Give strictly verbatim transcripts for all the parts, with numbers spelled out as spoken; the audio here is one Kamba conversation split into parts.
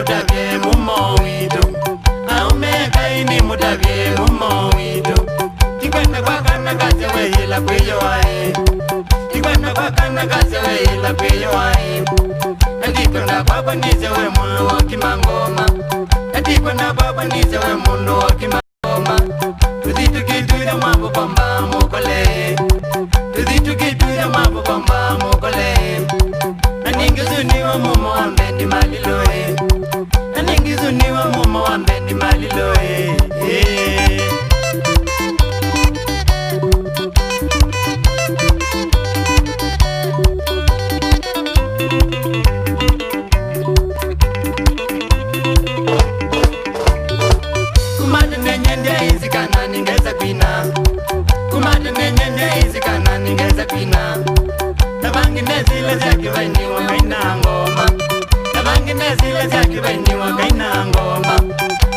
Mũtavye mũmo witũ. Aũme ekai nĩmũtavye mũmo witũ. Tikwenda kwa kana kasya weĩla kwĩyũa ĩ. Tikwenda kwa kana kasya weĩla kwĩyũa ĩ. Na tikwenda kwakwa nĩsya we mũndũ wokima ngoma. Na tikwenda kwakwa nĩsya we mũndũ wokima ngoma. Tũthi tũkĩtw'ĩtha mwavũkomba mũkole. Tũthi tũkĩtw'ĩtha mwavũkomba mũkole. Na ningĩ ũsu nĩw'o mũmo wa mbendi malilũ ĩ. Na ningĩ ũsu nĩw'o mũmo wa mbendi malilũ ĩ. Ĩ. Kuma tene nyendie ĩsĩ kana nĩngesa kwina. Kuma tene nyendie ĩsĩ kana nĩngesa kwina. Na vangĩ nesilĩsya kĩvainĩ wa Ngai na ngoma. Na vangĩ nesilĩsya kĩvainĩ wa Ngai na ngoma.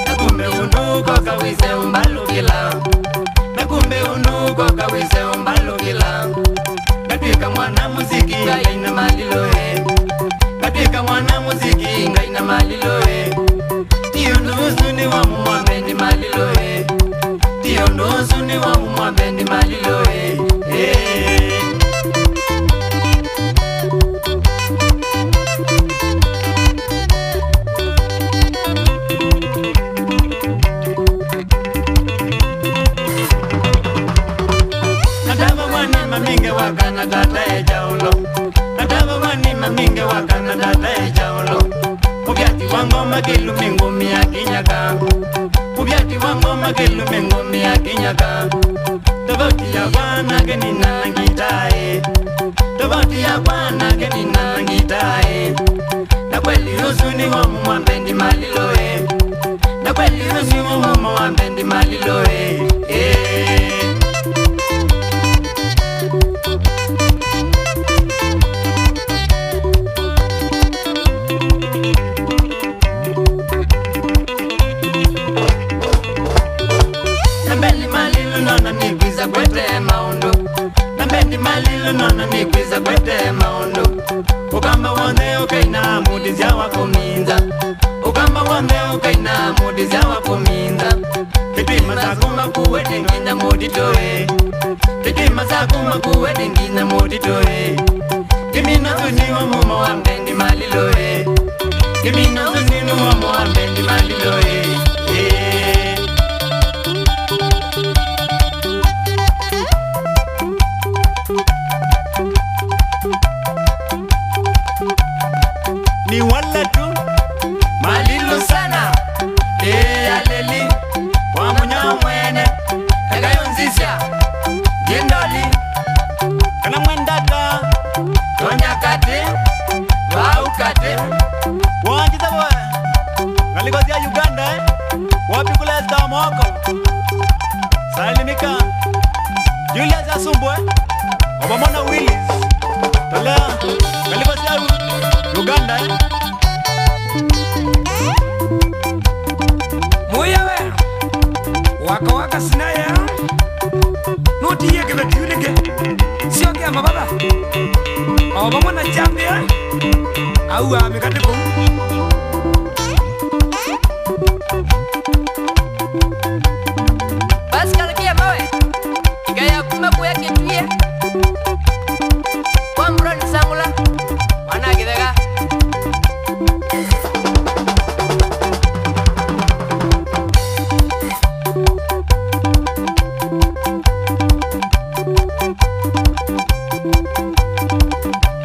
Na kumbe ũndũ ũkoka wĩse ũmbalũkĩla. Na kumbe ũndũ ũkoka wĩse ũmbalũkĩla. Ngatw'ĩka mwana mũsiki Ngai na malilũ ĩ. Ngatw'ĩka mwana mũsiki Ngai na malilũ ĩ. Ti ũndũ ũsu nĩw'o mũmo wa mbendi malilũ ĩ. Ti ũndũ ũsu nĩw'o mũmo wa mbendi malilũ ĩ. Ĩ. Natava wani maminge wa kana tata e chaulo. Natava wani maminge wa kana tata e chaulo. Ũvyati wa ngoma kĩlumi ngumi ya kĩnyaka. Ũvyati wa ngoma kĩlumi ngumi ya kĩnyaka. Tofauti yakwa nake nina ngita ĩ. Tofauti yakwa nake nina ngita ĩ. Na kweli ũsu nĩw'o mũmo wa mbendi malilũ ĩ. Na kweli ũsu nĩw'o mũmo wa mbendi malilũ ĩ. Ĩ. Na mbendi malilũ nona nĩkwĩsa kwete maũndũ. Na mbendi malilũ nona nĩkwĩsa kwete maũndũ. Ũkamba w'onthe ũkaina mũtĩsya wa kũminza. Ũkamba w'onthe ũkaina mũtĩsya wa kũminza. Kĩtwĩ masaku makuwe nĩ nginya mũtitũ ĩ. Kĩtwĩ masaku makuwe nĩ nginya mũtitũ ĩ. Kĩmina ũsu nĩw'o mũmo wa mbendi malilũ ĩ. Kĩmina ũsu nĩw'o mũmo wa mbendi malilũ ĩ. Ĩ. Ni wale tu malilũ sana. Ĩ aleli wa mũnyao mwene. Eka yũnzisya. Jindoli. Kana mwendata. Tonya katĩ. Vau katĩ. Wanjitha we. Ngalĩko sya Uganda, eh? Wapi kule Esther Moko? Salimika. Julius Asumbwe, o vamwe na Willis. Tolea ngalĩko sya Uganda, eh? Mũya we, waka waka sinaya, nũtiie kĩveti yu nĩkĩ? Syokea mavatha, o vamwe na kyambĩa, auaa mĩkatĩ kũu. Pascal Kĩamawe, ĩka ya kuma kũya Kĩtwie, kwa Muroni Sangula, mwana Kĩtheka.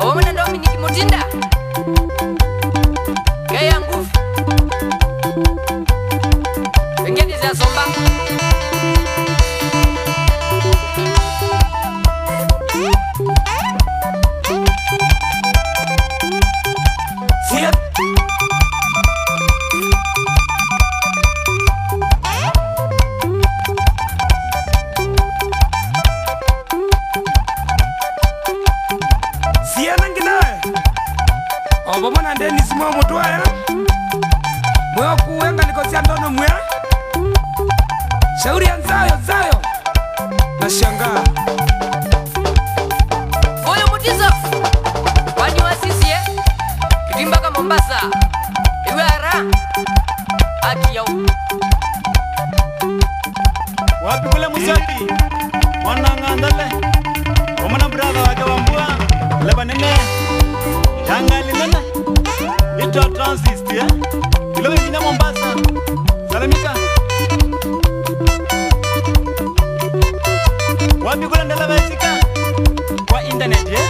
O vamwe na Dominic Mutinda. Ngai ya nguvu. Engedi sya somba. Siye. Siana nginawe. O vamwe na Dennis Mwa Mũtwaya. Mweo kuwe ngalĩko sya ndono mwea. Shauri ya Nzayo, Nzayo. Nashangaa. Oyo Mutiso. Kwani wasisye? Kĩtwĩ mpaka Mombasa. Iwe ara. Aki yau. Wapi kule Musyoki? Mwana Ng'andale. Wamona brother wake wa mbua. Leba nene. Yangali nene. Ito transist, eh? Ilo nginya Mombasa. Salamika. Wapi kule ndela besika? Kwa internet, eh?